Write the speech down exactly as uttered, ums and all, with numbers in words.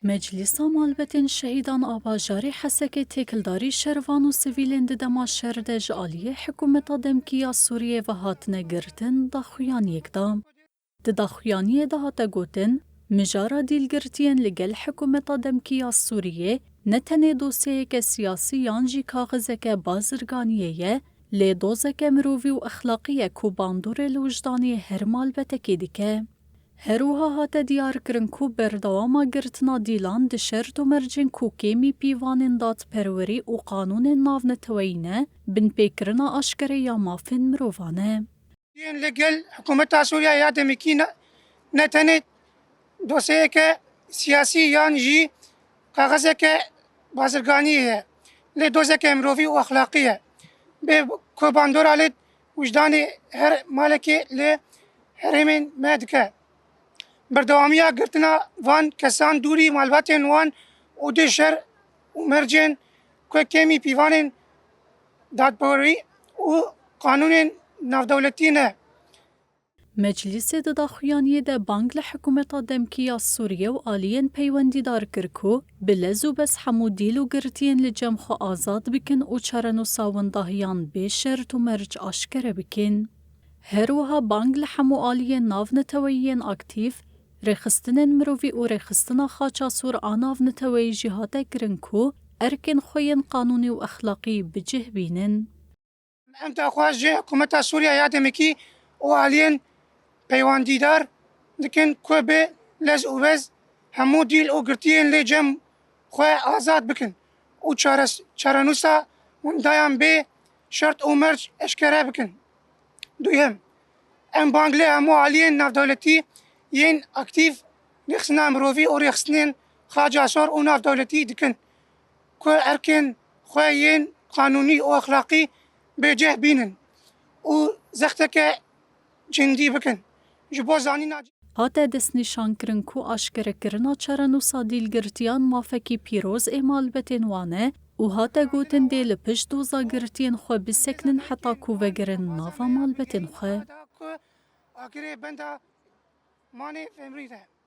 Meclîsa Malbetên Şehîdan a bajarê Hesekê têkildarî şervan û sivîlên di dema şer de ji aliyê hikûmeta demkî ya Sûriyê ve hatine girtin, daxuyaniyek da. Di daxuyaniyê de hate gotin, mijara dîlgirtiyên li gel hikûmeta demkî ya Sûriyê ne tenê dosyeyeke siyasî yan jî kaxizeke bazirganiyê ye, lê dozeke mirovî û exlaqî ye ku bandorê li wijdanê her malbetekê dike. Her wiha hate diyarkirin ku berdewama girtina dîlan di şert û mercên ku kêmî pîvanên dadperwerî û qanûnên navneteweyî ne, binpêkirina aşkereya mafên mirovan e. Yên li gel hikûmeta Sûriya ya demekî ne, ne tenê dosyeyeke siyasî yan jî kaxizeke bazirganiyê ye, lê dozeke mirovî û exlaqî ye. Bê ku bandora li wijdanê her malekê li herêmên me dike. Berdewamiya girtina van kesan dûrî malbatên wan û di şer û mercên ku kêmî pîvanên dadperwerî û qanûnên navdewletî ne. Meclîsê di daxuyaniyê de bang li hikûmeta demkî ya Sûriye û aliyên peywendîdar kir ku bi lez û bez hemû dîl û girtiyên li cem xwe azad bikin û çarenûsa windahiyan bê şert û merc aşkere bikin. Her wiha bang li hemû aliyên navneteweyî yên aktîf, rêxistinên mirovî û rêxistina Xaça Sûr a navneteweyî jî hate kirin ku erkên xwe yên qanûnî û exlaqî bi cih bînin. Em daxwaz ji hikûmeta Sûriya ya demekî û aliyên peywendîdar dikin ku bi lez û bez hemû dîl û girtiyên lê cem xwe azad bikin û çares-, çarenûsa windayan bê şert û merc eşkere bikin. Duyem, em bang li hemû aliyên navdewletî yên aktîf, rêxistina mirovî û rêxistinên Xaça Sûr û navdewletî dikin ku erkên xwe yên qanûnî û exlaqî bêcih bînin û zexteke cindî bikin. Ji bo zanîna Hate destnîşankirin ku aşkerekirina çarenûsa dîlgirtiyan mafekî pîroz ê malbetên wan e û hate gotin dê li pişt doza girtiyên xwe bisekinin heta ku vegerin nava malbetên xwe. Ku agirê benda Manê Femrî de.